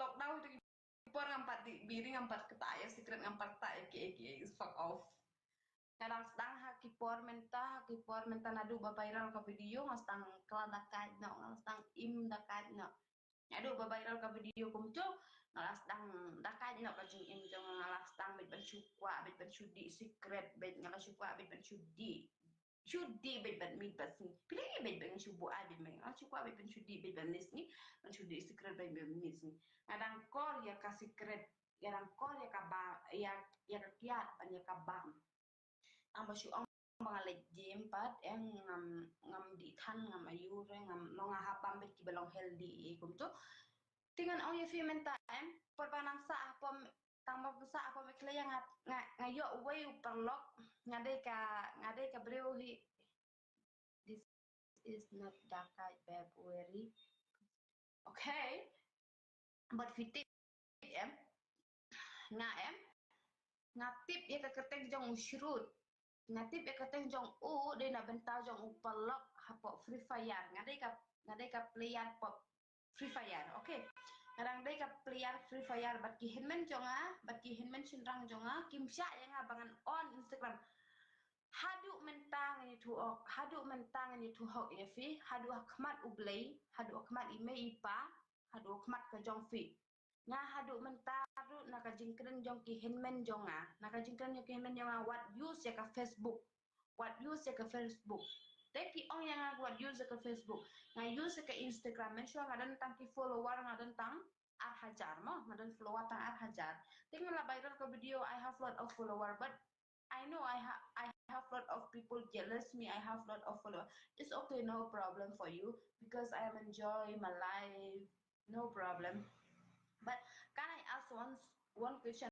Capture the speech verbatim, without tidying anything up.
lockdown tu ki por ngam pat dih biri, ngam pat ktah ïa cigarette, ngam pat ktah ïa kiei kiei, fuck off. Nga dang sdang ha ki por mynta, ha ki por mynta naduh ba viral ka video nga sdang kylla da kait noh, nga sdang im da kait noh. Naduh ba viral ka video kumtu nga la sdang da kait noh ka jingim jong nga, nga la sdang beit ban shu kwah, beit ban shu dih cigarette, beit nga la shu kwah beit ban shu dih shu dih beit bad miet bad sngi. Phi la ïohi beit ban shu buh ai beit bad, nga la shu kwah beit ban shu dih beit bad miet sngi, ban shu dih cigarette beit bad miet sngi. Nga dang kor ïa ka cigarette, nga dang kor ïa ka bam, ïa ïa ka kiad bad ïa ka bam. Tang ba shu ong ba nga leit gym pat, eh, ngam ngam dih than, ngam aiu re, ngam, long nga hap bam beit kiba long healthy, eh, kumtu. Te ngan ong ïa phi mynta, em, por ba nang sah hapoh, tang ba sah hapoh Meghalaya nga nga nga ïoh uwei u paralok, nga dei ka, nga dei ka briew hi. This is not da kait, babe, very. Okay. But phi tip, em, nga, em, nga tip ïa ka kyrteng jong u Shrut. Nga tip ïa ka kyrteng jong u dei na bynta jong u paralok hapoh Free Fire. Nga dei ka, nga dei ka player pop Free Fire, okay. Nga dang dei ka player Free Fire bad ki hynmen jong nga, bad ki hynmen shynrang jong nga kim shah ïa nga ba ngan on Instagram. Haduh mynta ngan ïathuh hok, haduh mynta ngan ïathuh hok ïa phi, haduh ha khmat U Blei, haduh ha khmat i mei i pa, haduh ha khmat ka jong phi. Nga haduh mynta ruh na ka jingkren jong ki hynmen jong nga, na ka jingkren jong ki hynmen jong nga, wat use ïa ka Facebook. Wat use ïa ka Facebook. Te ki ong ïa nga wat use ïa ka Facebook. Nga use ïa ka Instagram, mynshuwa nga don tang ki follower, nga don tang ar hajar mo, nga don follower tang ar hajar. Te nga la viral ka video, I have lot of follower, but I know I ha I have lot of people jealous me, I have lot of follower. It's okay, no problem for you, because I am enjoy my life, no problem. But can I ask one one question?